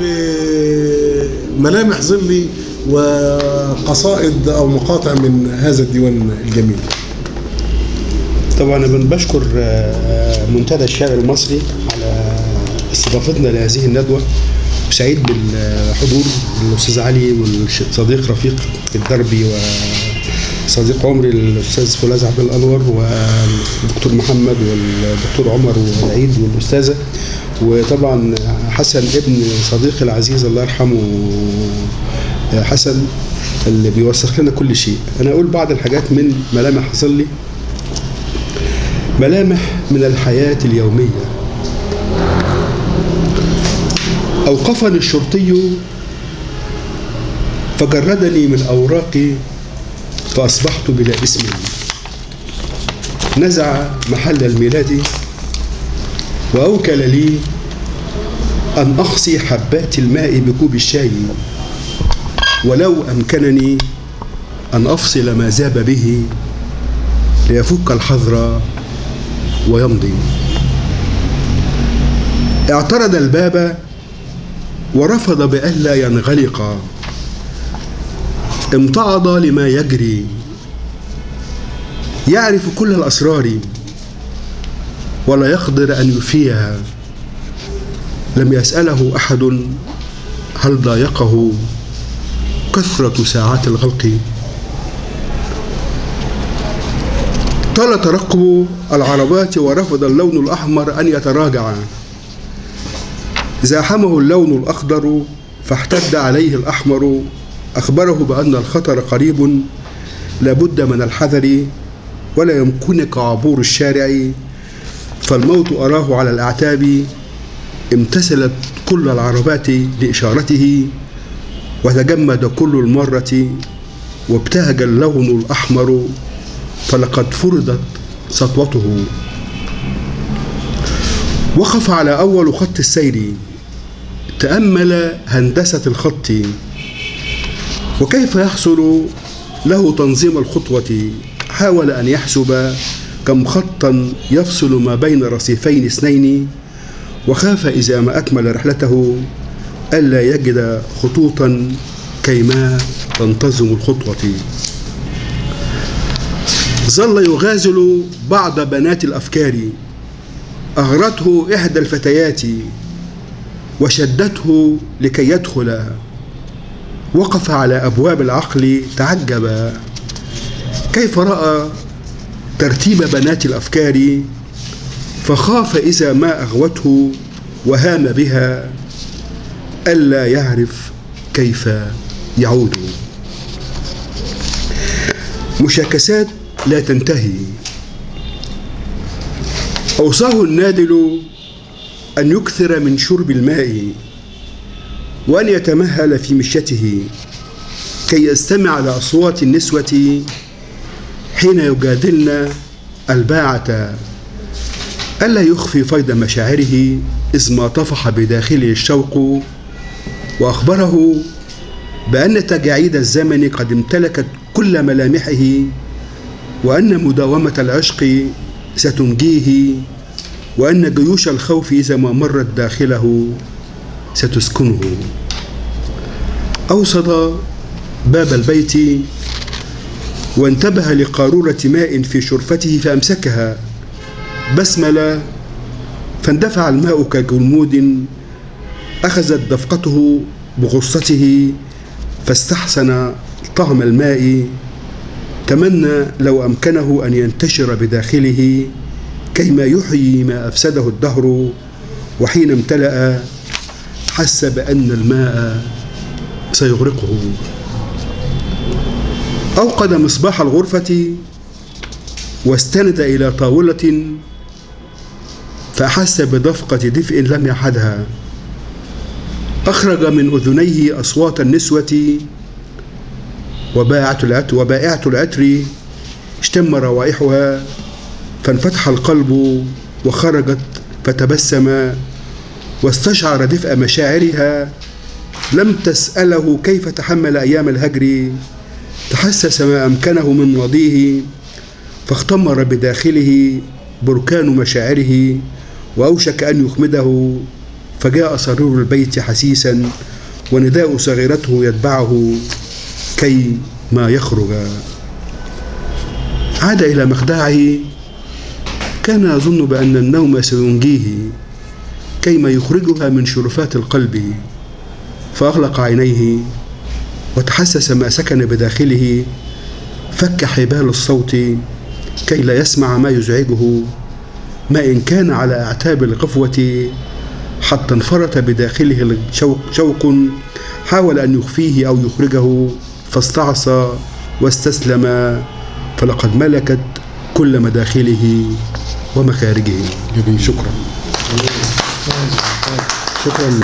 بملامح ظلي وقصائد أو مقاطع من هذا الديوان الجميل. طبعا أنا بشكر منتدى الشعر المصري على استضافتنا لهذه الندوة، وسعيد بالحضور الأستاذ علي والصديق رفيق الدربي وصديق عمري الأستاذ فولاذ عبد الأنور والدكتور محمد والدكتور عمر والعيد والأستاذة، وطبعا حسن ابن صديقي العزيز الله يرحمه حسن اللي بيوثق لنا كل شيء. أنا أقول بعض الحاجات من ملامح ظلي. ملامح من الحياة اليومية. أوقفني الشرطي فجردني من أوراقي فأصبحت بلا اسم. نزع محل الميلاد وأوكل لي أن أخصي حبات الماء بكوب الشاي، ولو أمكنني أن أفصل ما ذاب به ليفك الحظر ويمضي. اعترض الباب ورفض بألا ينغلق، امتعض لما يجري، يعرف كل الأسرار ولا يقدر أن يفيها. لم يسأله أحد هل ضايقه كثرة ساعات الغلق. طال ترقب العربات ورفض اللون الأحمر أن يتراجع. زاحمه اللون الأخضر فاحتد عليه الأحمر، أخبره بأن الخطر قريب لابد من الحذر ولا يمكنك عبور الشارع، فالموت أراه على الأعتاب. امتثلت كل العربات لإشارته وتجمد كل المرة وابتهج اللون الأحمر فلقد فرضت سطوته. وقف على أول خط السير، تأمل هندسة الخط وكيف يحصل له تنظيم الخطوة. حاول أن يحسب كم خطا يفصل ما بين رصيفين اثنين، وخاف إذا ما أكمل رحلته ألا يجد خطوطا كيما تنتظم الخطوة. ظل يغازل بعض بنات الأفكار، أغرته إحدى الفتيات وشدته لكي يدخل. وقف على أبواب العقل تعجب كيف رأى ترتيب بنات الأفكار، فخاف إذا ما أغوته وهام بها ألا يعرف كيف يعود. مشاكسات لا تنتهي. أوصاه النادل أن يكثر من شرب الماء وأن يتمهل في مشيته كي يستمع لأصوات النسوة حين يجادلن الباعة، ألا يخفي فيض مشاعره إذ ما طفح بداخله الشوق. وأخبره بأن تجاعيد الزمن قد امتلكت كل ملامحه، وأن مداومة العشق ستنجيه، وأن جيوش الخوف إذا ما مرت داخله ستسكنه. أوصد باب البيت وانتبه لقارورة ماء في شرفته فأمسكها بسملة، فاندفع الماء كجلمود، أخذت دفقته بغصته فاستحسن طعم الماء. تمنى لو أمكنه أن ينتشر بداخله كيما يحيي ما أفسده الدهر، وحين امتلأ حس بأن الماء سيغرقه. أوقد مصباح الغرفة واستند إلى طاولة فأحس بدفقة دفء لم يحدها. أخرج من أذنيه أصوات النسوة وبائعة العطر، اشتم روائحها فانفتح القلب وخرجت فتبسم واستشعر دفء مشاعرها. لم تسأله كيف تحمل أيام الهجر، تحسس ما أمكنه من ماضيه فاختمر بداخله بركان مشاعره وأوشك أن يخمده، فجاء سرور البيت حسيسا، ونداء صغيرته يتبعه كي ما يخرج. عاد إلى مخدعه، كان يظن بأن النوم سينجيه كيما يخرجها من شرفات القلب، فأغلق عينيه وتحسس ما سكن بداخله، فك حبال الصوت كي لا يسمع ما يزعجه، ما إن كان على أعتاب الغفوة حتى انفرط بداخله شوق حاول أن يخفيه أو يخرجه، فاستعصى واستسلم، فلقد ملكت كل مداخله ومخارجه. جميل. شكرا. شكرا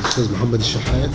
استاذ محمد الشحات.